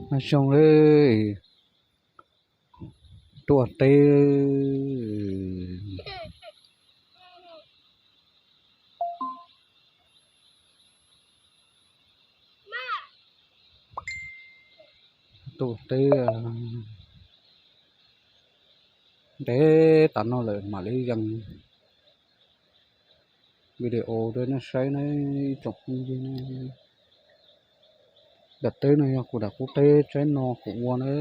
Nyob zoo lawm, tuaj teb, tuaj teb ntev tas no lawm mam li yees video rau nej saib na ib tsoom phooj ywg. Daim teb no yog kuv daim qub teb tsaib no kuv ua na.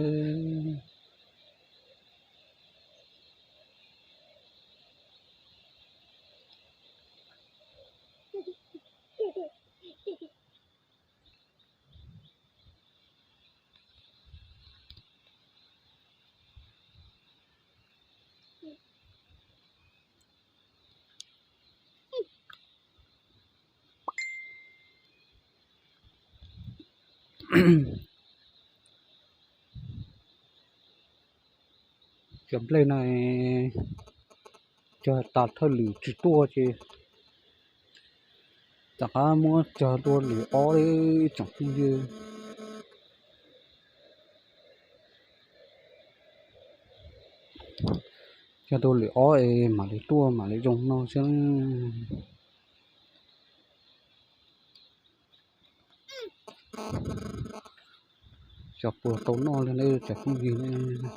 Cov nplej no cog tas thawj lwm tsis tuaj ces rov qab muab cog dua lwm ob ib tsoom phooj ywg. Cog dua lwm ob es mam li tuaj mam li zoo no xwb. Xyov puas tau noj li ne cov phooj ywg ne.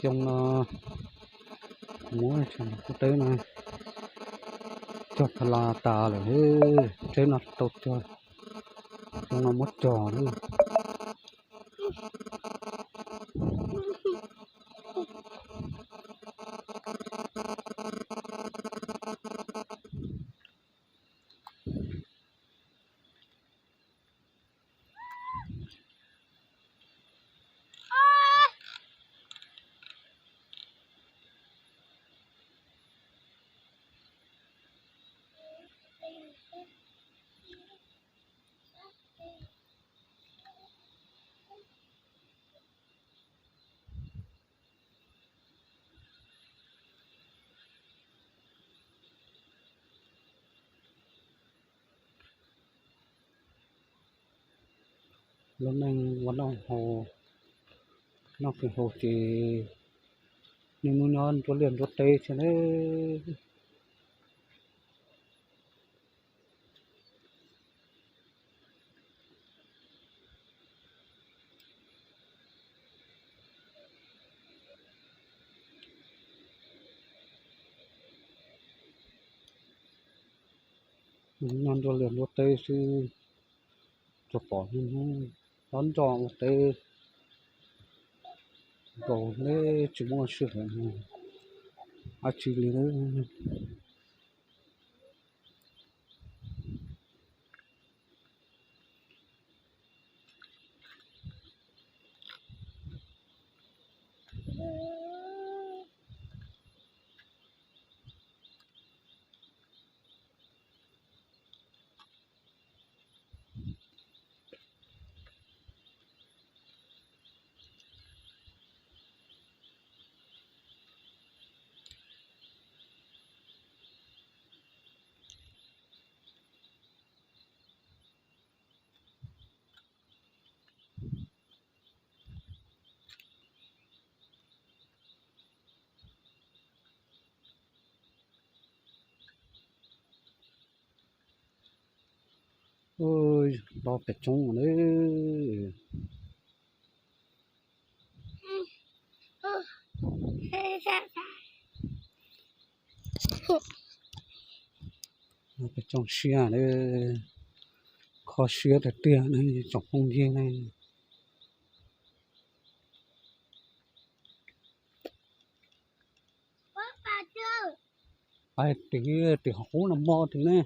Xyoo no muab teb no cog tag las tas lawm, teb no tau cog, xyoo no muab cog lawm. Lub neej ua noj haus, noj kev haus ces niaj hnub nyob nruab liaj nruab teb thiab ne. Nyob nruab liaj nruab teb xwb, tsuas pom niaj hnub nyob nroj ua teb nkaus ne, tsis muaj sij hawm dab tsi li. Ua pem tsoob na. Pem tsoob siab na, kho siab tiag tiag ne tsoom phooj ywg ne. Pais tim tim qhov qub no mo tim ne.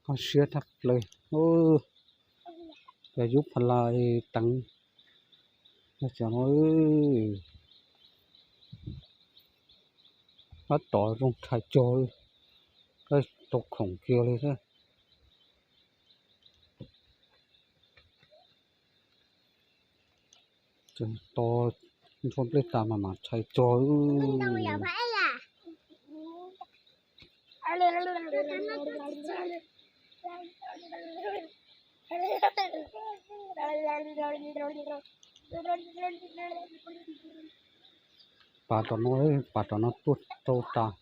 Kho siab tshaj plaws. Cov yub pha la teev cov no, tab tom zoo tshais cog, tau khoom kiag li thiab. To ntsuab nplej tas mas mam tshais cog. Pas tom no, pas tom no tuaj tau tas.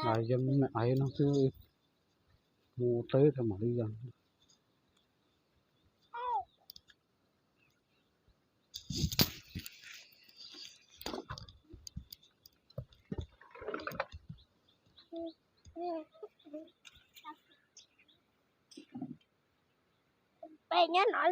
Lawv yeej me aiv no xwb, mus teb tau mam li yog. Peb nyob no.